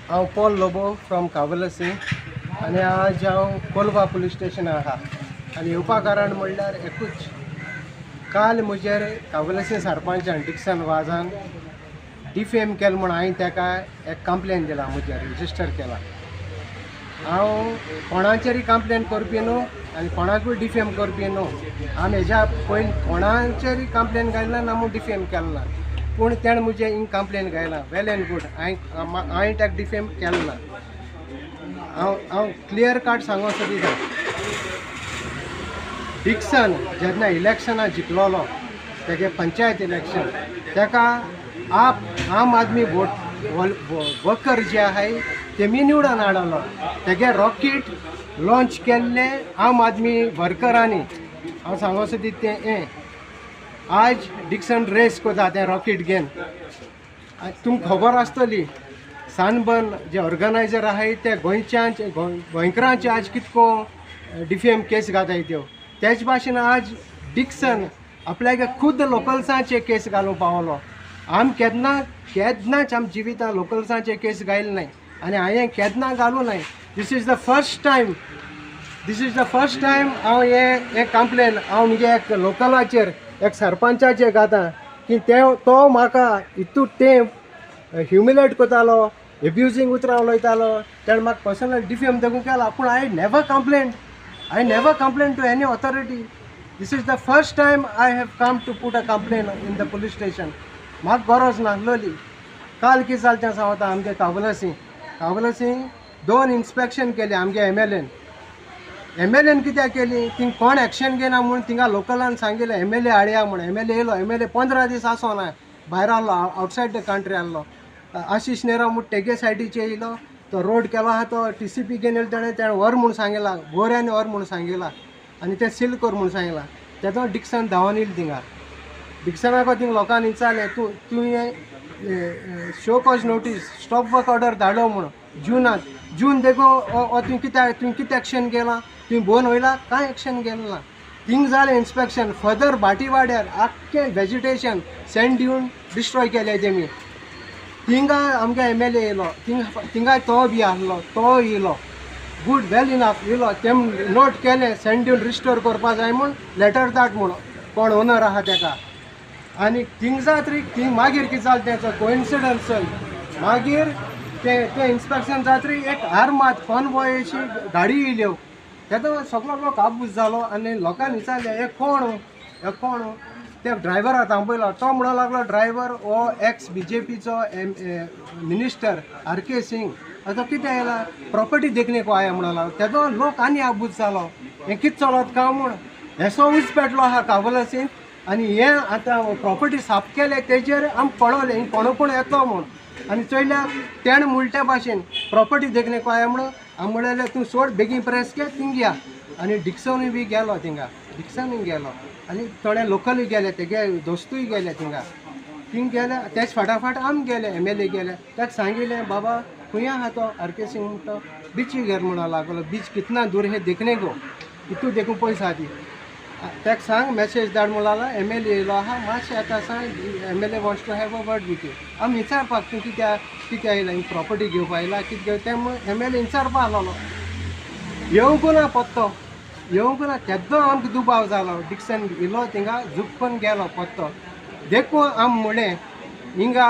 हांव Paul Lobo from कावलसी आनी आज हांव कोलवा पुलीस स्टेशनार आहा आनी येवपा कारण म्हणल्यार एकूच, काल म्हजेर कावलसी सरपंचान डिक्सन वाजान डिफेम केलें म्हूण हांवें ताका एक कंप्लेन दिला, म्हजेर रजिस्टर केला. हांव कोणाचेरय कंप्लेन करपी न्हू आनी कोणाकूय डिफेम करपी न्हू. आमी हेज्या पयलीं कोणाचेरय कंप्लेन घायला ना म्हूण डिफेम केलें ना, पूण तेणें म्हजें हिंग कंप्लेन घायला. वेल एंड गूड, हांवें ताका डिफेम केलें ना. हांव क्लियर कट सांगूंक सोदिता, डिक्सन जेन्ना इलेक्शनां जिखलोलो तेगे पंचायत इलेक्शन, ताका आप आम आदमी वोट वर्कर जे आहाय तेमी निवडून हाडलो. तेगे रॉकेट लॉंच केल्लें आम आदमी वर्करांनी. हांव सांगूंक सोदिता तें हें आज डिक्सन रेस कोता तें रॉकेट घेवन. तुमकां खबर आसतली सानबर्न जे ऑर्गनायजर आहाय ते गोंयच्यान गोंयकारांचे आज कितको डिफेम केस घाताय त्यो. तेच भाशेन आज डिक्सन आपल्याक खुद्द लोकल्सांचे केस घालूंक पावलो. आम केन्ना केन्नाच आम जिवितांत लोकल्सांचे केस घायले नाय आनी हांवें केन्ना घालूं नाय. This is the first time, this is the first time हांव हें कंप्लेन हांव म्हगे एक लोकलाचेर एक सरपंचाचेर घाता की ते तो म्हाका इतू तेंप ह्युमिलेट करतालो, एब्युजींग उतरां उलयतालो. तेणें म्हाका पर्सनल डिफेम देखून केला, पूण I never complain, I never complain to any authority. This is the first time I have come to put a complain in the police station. म्हाका गरज नासलोली. काल कितें जालें तें सांगता. आमगे कावलसी कावलसी दोन इन्स्पेक्शन केली आमगे M L N. M L N कित्याक केली, थिंग कोण एक्शन घेना म्हूण थिंगा लोकलान सांगिल्लें एम एल ए हाडया म्हूण. एम एल ए येयलो, एम एल ए 15 दीस आसोना, भायर आहलो, आवटसायड the country आहलो. आशिश नेरा म्हूण तेगे सायडीचे येयलो, तो रोड केलो आहा तो टी सी पी घेवन येयलो. तेणें व्हर म्हूण सांगिलां, गोऱ्यान व्हर म्हूण सांगिलां आनी तें सील कर म्हूण सांगिलां. तेदो डिक्सन धांवन येयलो थिंगा. डिक्सनाक थिंग लोकांनी विचारलें, तूं तुवें show cause notice stop work order धाडलो म्हूण जुनात, जून देखून तुवें कित्याक तुवें कितें एक्शन केलां, तुवें भोवन वयला, कांय एक्शन केलें ना. थिंग जालें इन्स्पेक्शन. फर्दर भाटीवाड्यार आख्खें वेजिटेशन सँड दिवन डिस्ट्रॉय केलें तेमी. थिंगा आमगे एम एल ए येयलो, थिंगाय तो बी आहलो, तो येयलो, गूड वेल इनफ येयलो. तेम नोट केलें सँड दिवन रिस्टोर करपा जाय म्हूण लेटर धाड म्हूण कोण ओनर आहा तेका. आनी थिंग जातरी थिंग मागीर कितें जालें तेचो कोइन्सिडन्स, मागीर तें तें इन्स्पेक्शन जातरी एक आर्माद कॉनवॉयची गाडी येयल्यो. तेदो सगलो लोक आबूज जालो आनी लोकांनी विचारलें हे कोण, हे कोण. ते ड्रायव्हरा थांबयलो, तो म्हणूंक लागलो ड्रायव्हर हो एक्स बी जे पीचो M minister R K Singh. आतां कितें आयला प्रॉपर्टी देखणे को आया म्हणूंक लागलो. तेदो लोक आनी आबूज जालो, हें कितें चलत काय म्हूण. हेसो उज पेटलो आहा कावलसीन आनी हें आतां प्रॉपर्टी साफ केलें तेजेर आमकां कळोलें हिंग कोण कोण येतलो म्हूण. आनी चोयल्यार तेणें म्हणटा भाशेन प्रॉपर्टी देखणे को आया म्हणून. आमी म्हणलें तूं सोड बेगीन प्रेस के थिंग या. आनी डिक्सनूय बी गेलो थिंगा, डिक्सनूय गेलो आनी थोडे लोकलूय गेले, तेगे दोस्तूय गेले थिंगा. थिंग गेले तेच फाटाफाट आम गेले, एम एल ए गेले. ताका सांगिल्लें बाबा खंय आहा तो आर के सिंग म्हणटा बिची घेर म्हणूंक लागलो. बीच कितना दूर हे देखणे गो, इतू देखून पयस आहा ती. ताका सांग मॅसेज धाड म्हणून लागलो. एम एल ए येयलो आहा, मातशें आतां सांग M L A wants to have a word with you. आमी विचारपाक तूं कित्याक कित्याक येयला, हिंग प्रॉपर्टी घेवपा येयला कितें घेवन तें एम एल ए विचारपा आहलोलो. येवंक ना पत्तो, येवंक ना. तेदो आमकां दुबाव जालो. डिक्सन येयलो थिंगा झुपकून गेलो पत्तो. देखून आम म्हणलें हिंगा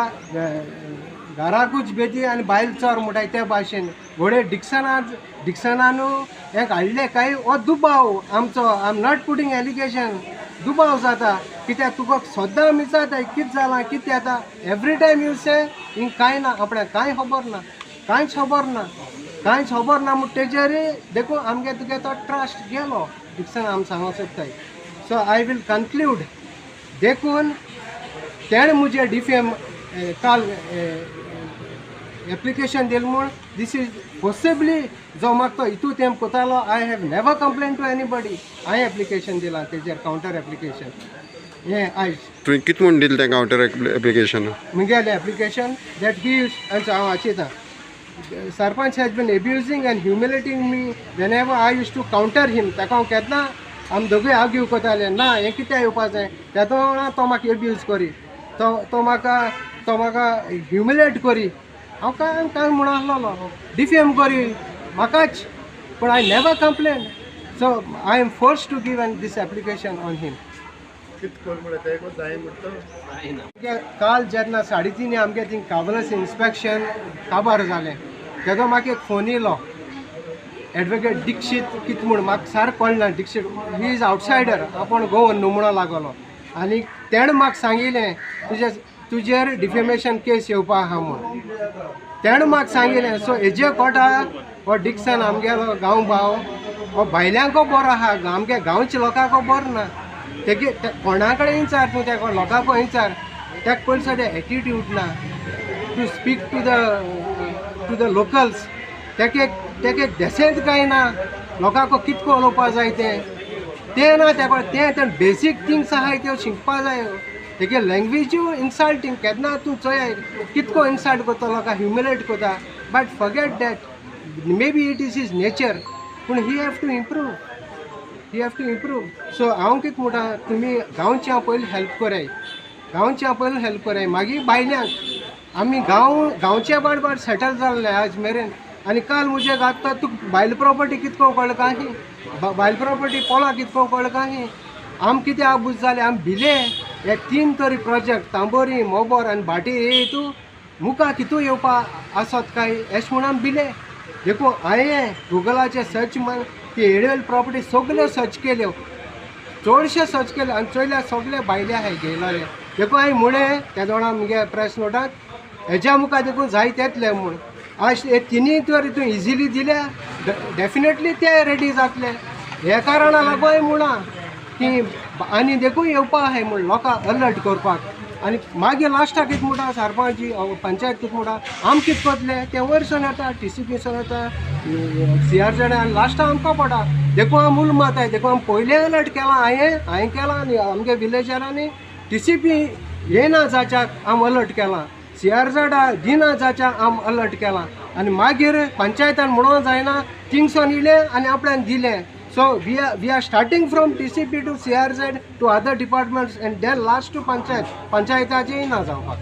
घराकूच बेती आनी बायल चोर म्हणटाय ते भाशेन घोडे डिक्सना डिक्सनानू हें हाडलें काय हो दुबाव आमचो. I am not putting allegation, दुबाव जाता कित्याक तुका सद्दां आमी विचारताय कितें जालां कितें जाता. एवरी टायम you से हिंग कांय ना, आपणाक कांय खबर ना, कांयच खबर ना, कांयच खबर ना म्हूण तेजेर देखून आमगे तुगे तो ट्रस्ट गेलो डिक्सन आमी सांगूंक सोदताय. सो I will conclude, देखून तेणें म्हजें डिफेम काल एप्लिकेशन दिलें म्हूण this is possibly जो म्हाका तो इतू तेंप कोतालो. I have never complain to anybody. हांवें एप्लिकेशन दिलां तेजेर कावंटर एप्लिकेशन हें आयज. तुवें कितें म्हूण दिलें तें कावंटर एप्लिकेशन? मुगेलें एप्लिकेशन that he हांव वाचिता. Sarpanch has been abusing and humiliating me whenever I used to counter him. ताका हांव केन्ना आमी दोगूय आर्ग्यू करताले ना हें कित्याक येवपा जाय, तेदो तो म्हाका एब्यूज करी, तो म्हाका ह्युमिलेट करी. हांव काय काय म्हणून आसलेलो डिफेम करी म्हाकाच, पूण I never complain. So I am force to give an this application on him. काल जेन्ना 3:30 आमगे थिंग कावलस इन्स्पेक्शन काबार जालें तेजो म्हाका एक फोन येयलो, एडवोकेट दीक्षीत कितें म्हूण म्हाका सारकें कळना. दीक्षीत he is outsider, आपूण गोवन न्हू म्हणून लागलो आनी तेणें म्हाका सांगिल्लें तुजेर डिफेमेशन केस येवपा आहा म्हूण तेणें म्हाका सांगिल्लें. सो हेजे कोटा हो डिक्सन आमगेलो गांव भाव हो भायल्यांको बरो आहा, आमगे गांवच्या लोकांको बरो ना. तेगे कोणा कडेन विचार तूं, तेका लोकांको विचार, तेका पयलीं सद्या एटिट्यूड ना to speak to the locals. तेका एक देसेंत कांय ना, लोकांक कितको उलोवपा जाय तें तें ना तेका. तें तें बेसीक थिंग्स आहाय त्यो शिकपा जाय. तेगे लँग्वेजूय इन्सल्टींग, केन्ना तूं चोय कितको इन्सल्ट करता लोकांक, ह्युमिलेट करता. But forget that, may be it is his nature, पूण he have to improve, he have to improve. So हांव कितें म्हणटा, तुमी गांवच्या पयलीं हेल्प कराय, गांवच्या पयलीं हेल्प कराय, मागीर भायल्यांक. आमी गांवच्या बाडबाड सेटल जाल्ले आज मेरेन. आनी काल म्हजे घातता तुका भायल प्रॉपर्टी कितको कळ्ळें काय, भायल प्रॉपर्टी पोला कितको कळ्ळें काय. आम कितें आबूज जाले, आम भिले हे 3 तरी प्रोजेक्ट तांबोरी मोबोर आनी भाटी हे तूं मुखार कितू येवपा आसत काय एश म्हूण आमी भिले. देखून हांवें गुगलाचेर सर्च मार ती एरियल प्रॉपर्टी सगल्यो सर्च केल्यो, चडशे सर्च केले आनी चोयल्यार सगळे भायले आहाय घेयलोले. देखून हांवें म्हणलें त्या दोणा मुगे प्रेस नोटांत हेज्या मुखार देखून जायत येतले म्हूण. आज हे तिनूय तर तूं इजिली दिल्या डेफिनेटली ते रेडी जातले. हे कारणा लागून हांवें म्हणलां की आनी देखून येवपा आहाय म्हूण लोकांक अलर्ट करपाक. आनी मागीर लास्टाक कितें म्हणटा सरपंच पंचायत कितें म्हणटा, आम कितें करतले तें वयरसून येता, TCP सून येता, CRZ, आनी लास्टाक आमकां पडटा. देखून आम उल मारताय, देखून आमी पयलें अलर्ट केलां, हांवें केलां आनी आमगे विलेजरांनी TCP येना जाच्याक आम अलर्ट केलां, CRZ दिना जाच्याक आम अलर्ट केलां. आनी मागीर पंचायतान म्हणून जायना थिंगसून येयलें आनी आपल्यान दिलें. So we are starting from TCP to CRZ to other departments and then last to panchayat. पंचायताचें ना जावपाक.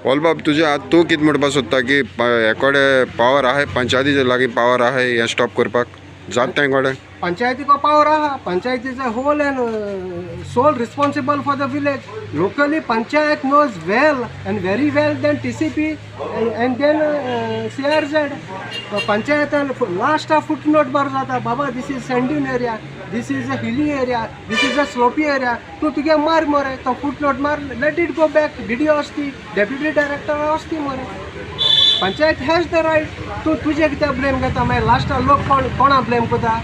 पॉलबाब तुजे आतां तूं कितें म्हणपाक सोदता की हे कडेन पावर आहाय, पंचायतीचे लागीं पावर आहाय हें स्टॉप करपाक जाता तें कडेन? पंचायतीको पावर आहा, पंचायतीचो whole and sole responsible for the village. Locally panchayat knows well and very well then TCP and then CRZ. पंचायतान लास्टा foot note बरो जाता, बाबा this is sand dune area, this is a hilly area, this is a slopy area, तूं तुगे मार मरे तो फूट note मार, let it go back. DDO आसती, डेप्युटी डायरेक्टर आसती मरे. Panchayat has the right. तूं तुजें कित्याक ब्लेम घेता? मागीर लास्टा लोक कोणा ब्लेम करता?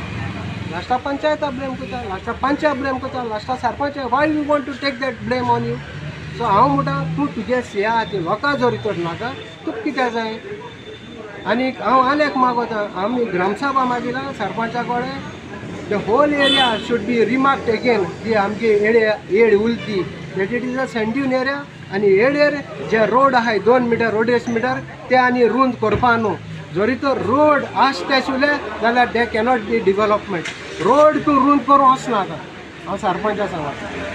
लास्टा पंचायता ब्लेम करता, लास्टा पंचायत ब्लेम करता, लास्टा sarpanch. Why you want to take that blame on you? So हांव म्हणटा तूं तुगे सिया ती लोकां जरी तर नाका तुका कित्याक जाय. आनी हांव आनी एक मागोता, आमी ग्रामसभा मागिला सरपंचा कडेन, the whole area should be remarked again. ती आमची एड उरली that it is a sand dune area आनी एडेर जे रोड आहाय 2 मिटर 2.5 मिटर ते आनी रुंद करपा न्हू. जरी तर रोड आस आशिल्ले जाल्यार they cannot be development. Road तूं रुंद करूं वचनाका, हांव सरपंचा सांगता.